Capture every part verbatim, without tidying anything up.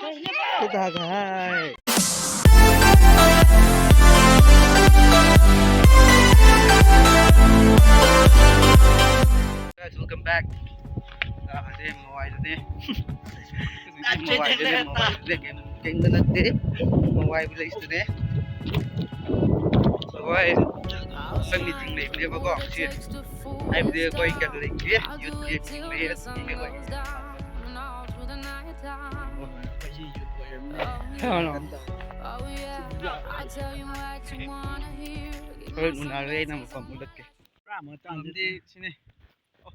Kita kahai. Guys, welcome back. Ah, ade mawai ade. Mawai ade, mawai ade, game, game da nade. Mawai village ade. Mawai. Sangni ting lei, lei ba ko, si. Ai, video koi ka lei, youth ke ting lei, ting lei koi. Ano. Hoi, nuna rei nam kom ulat ke. Ram de sini. Oh.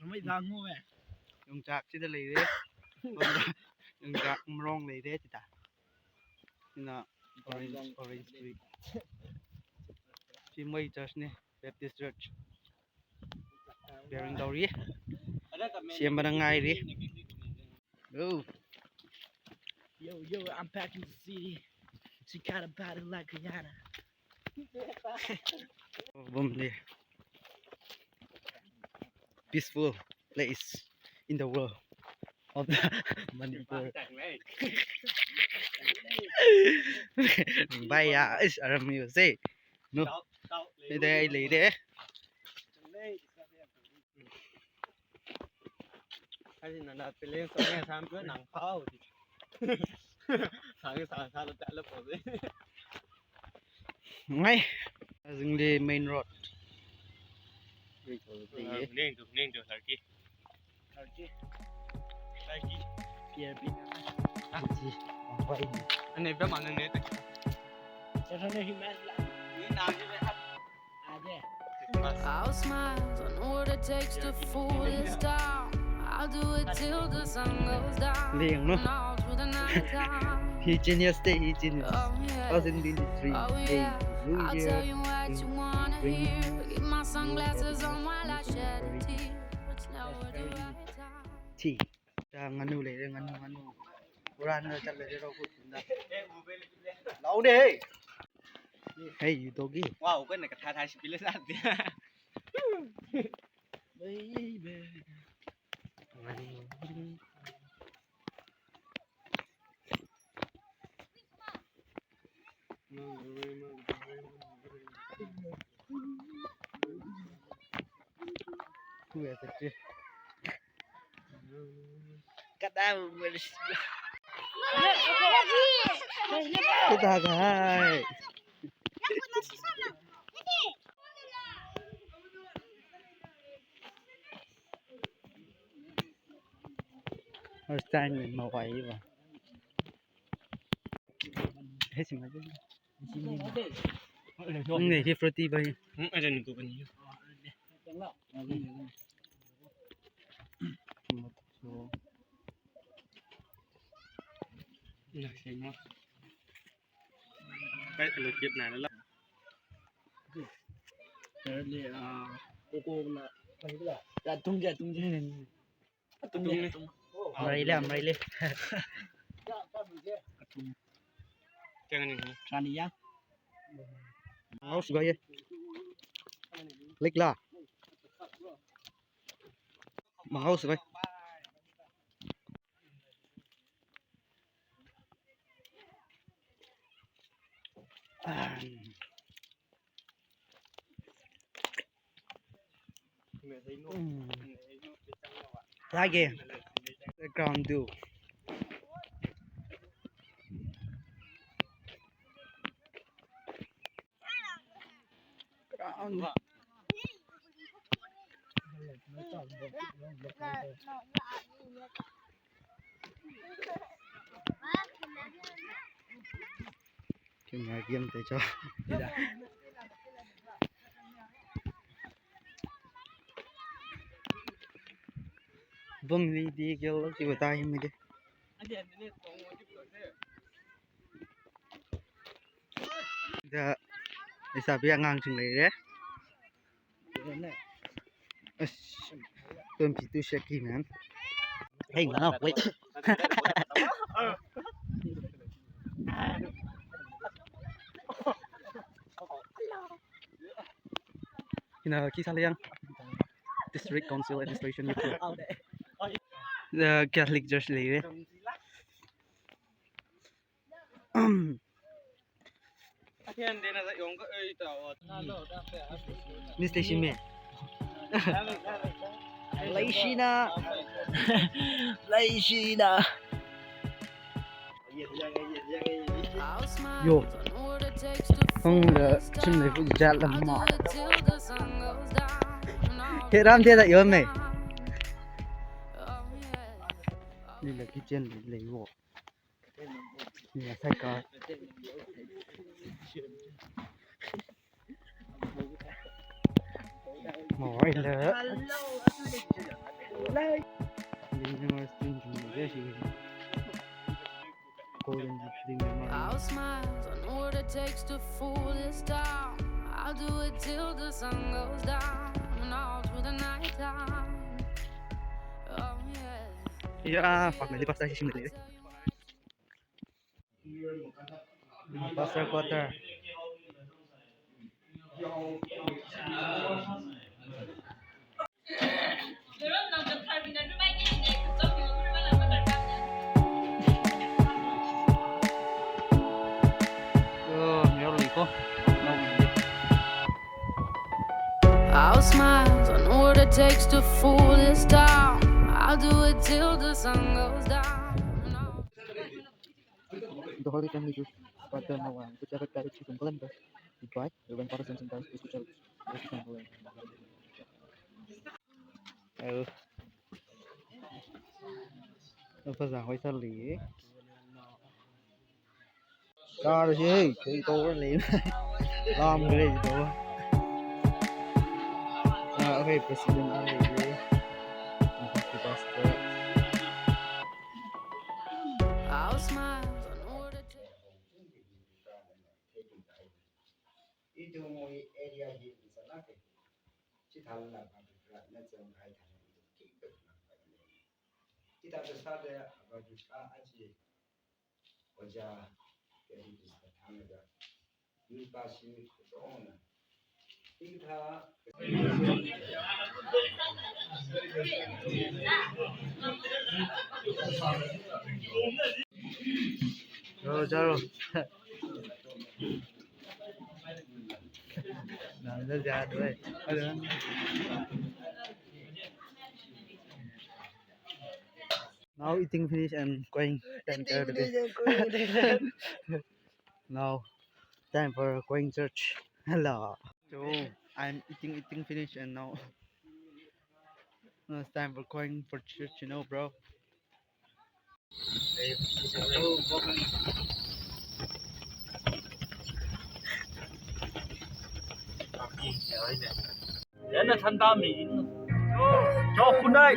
Ramai dangu eh. Yongchak sida leire. Yongchak mrong leire tita. Ina orange, orange tree. Chimway Church ne, Baptist Church. Bearing dauri. Siam bana ngairi. Oh. Yo, yo, I'm back in the city. She got a body like Rihanna. Boom, yeah. Peaceful place in the world of the Manipur. Bhai, ya, is aram you say. No. Lei de, lei de. Kasi nana feeling so ne sam ko nang pao di. Sang sang sang lo ta lo po de. Ngai. Zingli main road. Neng tu, neng tu, Sarki. Sarki. Sarki. P R P. Ane, pe mana ne ta. Sa sa ne himan la. Ni na ni le. I'll smile, I know what it takes to fool this town. I'll do it till the sun goes down. Leng, no? And all through the night time. He genius day, he genius. Oh, yeah. Two thousand twenty-three. Oh, yeah. Hey, New Year. I'll tell you what you wanna hear. Keep my sunglasses on while I shed a tear. It's never the right time. Tea. Cha nganu leire, nganu, nganu. Uran na chat leire, ro kut kunda. Lau de, hey. Hey, you doggy. Wow, kau nak kata thai si pilih saat dia. Baby. Kada. Kita kahai. First time in Mawai ba. Hei, sing aja. Nge, hi fruity ba hi. Hmm, ada ni tu kan ni. Nah, sing ah. Kai kalau kit na lah. Ni, ah, koko na. Lah, tung ja, tung ja. Tung ja, tung. Amrei le, amrei le. Tung. Jangan ni. Rani ya. Mouse gaya. Klik lah. Mouse gaya. Lagi. Background tu. Ground. Kim hai kim te cho. Bum li di gel lo ki bata hi mi de. Da, isa bia ngang chung lei re. As, don't be too shaky, man. Hey, no, wait. Ina khi sāli yang? District Council Administration, Ukhrul. The Catholic Church lei re. Miss Leishime. Leishina. Leishina. Yo. Hung da chim lei fu jat lam ma. He ram de da yo me. Ni la kitchen lei lei wo. Ni la sai ka. Mo oi le. Living room is clean, clean, very clean. Golden living room. I'll smile, I know what it takes to fool this town. I'll do it till the sun goes down and all through the night time. Oh yeah. Ya, family pastor shi shim lei. Pastor quarter. Oh, nearly ko. I'll smile, I know what it takes to fool this town. I'll do it till the sun goes down. The Holy Family Church, Father Noah, which ever carried children Columbus, he died, Reverend Father Samson died, the scripture, the scripture. Oh. Apa sah, wai sah li. Car shi, kei to lei. Lam grey to. Ah, okay, President Ali. Pastor. I'll smile, I know what it takes. Ithumwui area hi misalāke. Chithālala Bhadutra na chang hai thāna ithum khikha na phaile. Chithāda sāda Bhadutra achi ojā kari dista thānada. Mipa shimit kutongna. Hikathā. Chalo, chalo. Nang da ja doi. Now eating finish and going. Eating finish and going. Now, time for going church. Hello. So, I'm eating, eating finish and now, now it's time for going for church, you know, bro. Yana thanda mi. Cho kunai.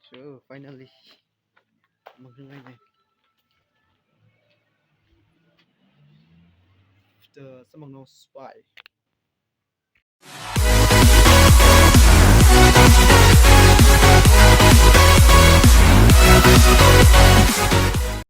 So, finally, magngai ne. The Samangno spy.